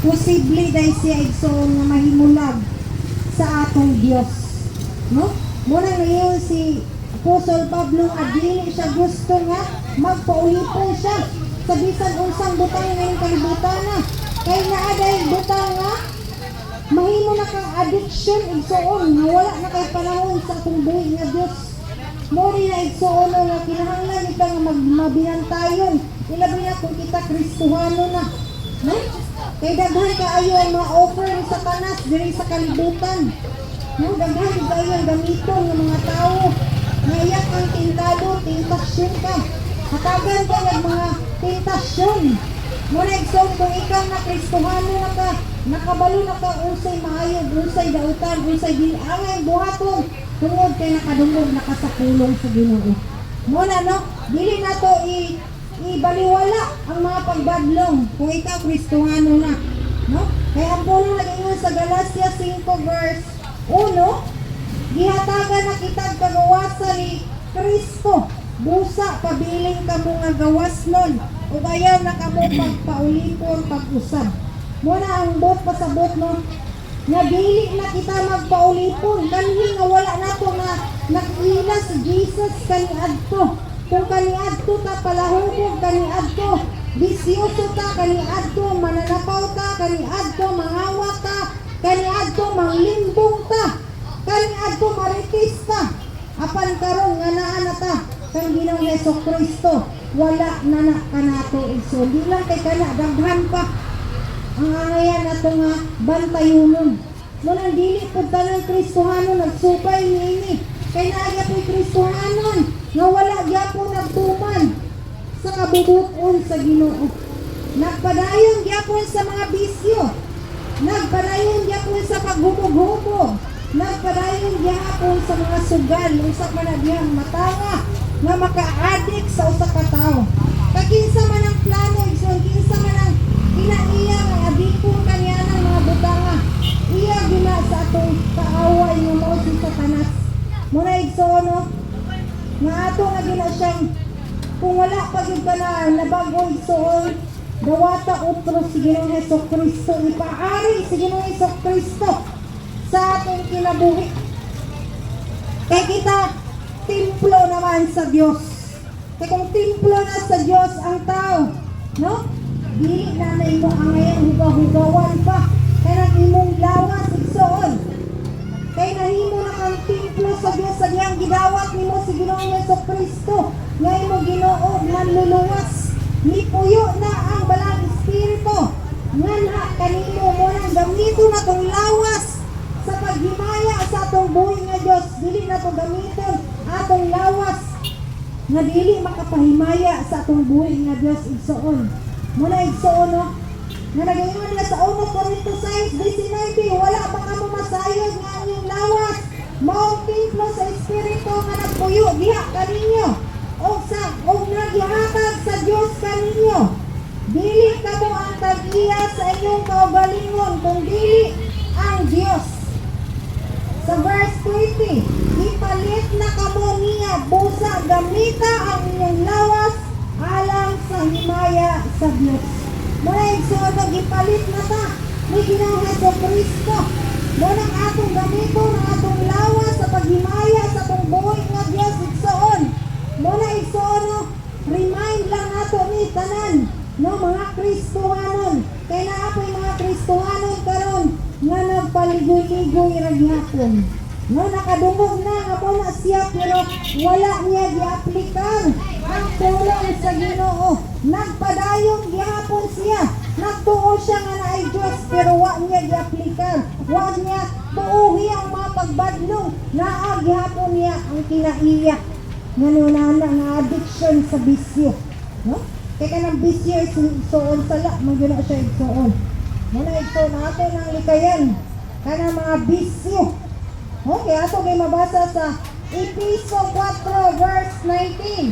Posible dahil siya, igsoon, nga mahimulag sa atong Dios. No? Muna ngayon si Apostol Pablo nga dili siya gusto nga magpaulipon siya sa bisan unsang butang ngayong kalibutan na. Kay naa day butang nga mahimo na kang addiction, igsoon, nga wala na kay panahon sa atong buhi nga Dios. Mo rin na, igsoon, no, nga kinahanglan kita nga magmabinantayon, ilabi na kung kita Kristohano na, no? Kay daghan kaayo ang mga offer ni Satanas diri sa kalibutan, no? Daghan kaayo ang gamiton ng mga tao nga iya kang tintado, tentasyon ka, hatagan ka ng mga tentasyon. Mo na, igsoon, kung ikaw na Kristohano na ka, nakabalo na ka unsay maayo, unsay dautan, unsay dili angay buhaton tungod kay nakadungog na ka sa pulong sa Ginoo. Mo na, no, dili na to ibaliwala ang mga pagbadlong kung ikaw Kristohano na, no? Kay ang pulong nag-ingon sa Galacia 5 verse 1, gihatagan na kitag kagawasan ni Kristo. Busa pabiling kamo nga gawas nun ug ayaw na kamo pagpaulipon pag-usab. Muna ang buot pasabot, no, nga dili na kita magpaulipon kanhi nga wala nato nga nakila si Jesus kaniadto. Kung kaniadto ta palahubog, kaniadto bisyoso ta, kaniadto mananapaw ta, kaniadto mangawat ta, kaniadto manglimbong ta, kaniadto marites ta, apan karon nga naa na ta kang Ginoong Heso Kristo, wala na na kanato, igsoon. Di lang kay kana, daghan pa ang angayan nato nga bantayunon. Munang dili pud tanan Kristohano nagsupay niini. Kay naa gyapoy Kristohanon nga wala gyapon nagtuman sa kabubuton sa Ginoo. Nagpadayon gyapon sa mga bisyo. Nagpadayon gyapon sa paghubog-hubog. Nagpadayon gyapon sa mga sugal, usa pa na diyang matanga nga maka-addict sa usa ka tawo. Kay kinsa man ang plano, igsoon, kinsa man ang kinaiya nga adikon kaniya ng mga butanga? Iya gina sa atong kaaway nga mao si Satanas. Muna, igsoon, no, nga ato nga gina siyang kung wala pa gyud ka na nabago, igsoon, dawata utro si Ginoong Heso Kristo, ipaari si Ginoong Heso Kristo sa atong kinabuhi. Kay kita templo naman sa Dios. Kay kung templo na sa Dios ang tao, no? Dili na na imo ang ngayon hugaw-hugawan pa. Kay nang imong lawas, igsoon. Kay nahimo na kang templo sa Dios sa diyang gidawat nimo si Ginoong Heso Kristo nga imo Ginoo manluluwas. Nipuyo na ang Balang Espiritu nganha kanimo. Mo nang gamiton na tong lawas sa paghimaya sa atong buhi nga Dios. Dili na to gamiton atong lawas nga dili makapahimaya sa atong buhi nga Dios, igsoon. Muna, igsoon, no, nga nagaingon nila sa 1 Corinto 6:19, "Wala ba kamo masayod nga ang inyong lawas maong templo sa Espiritu nga nagpuyo diha kaninyo og sa og nagihatag sa Dios kaninyo? Dili kamo ang tag-iya sa inyong kaugalingon kung dili ang Dios." Sa verse 20, "Ipalit na kamo niya, busa gamita ang inyong lawas alang sa himaya sa Dios." Muna, igsoon, gipalit na ta ni Ginoong Heso Kristo. Munang atong gamiton ang atong lawas sa paghimaya sa atong buhi nga Dios, igsoon. Muna, igsoon, no, remind lang nato ni tanan, no, mga Kristohanon. Kay naa po'y mga Kristohanon karon nga nagpaligoy-ligoy ra gihapon. No, nakadungog na nga mo na siya pero wala niya giaplikar ang pulong sa Ginoo. Nagpadayon gihapon siya. Nagtuo siya nga naay Dios pero wa niya giaplikar. Wa niya tuuhi ang mga pagbadlong. Naa gihapon niya ang kinaiya nga nunana nga addiction sa bisyo. No? Kay kanang bisyo is igsoon, sala man gyud na siya, igsoon. Muna, igsoon, ato nang likayan kanang mga bisyo. Okay, ato kay mabasa sa Epeso 4 verse 19.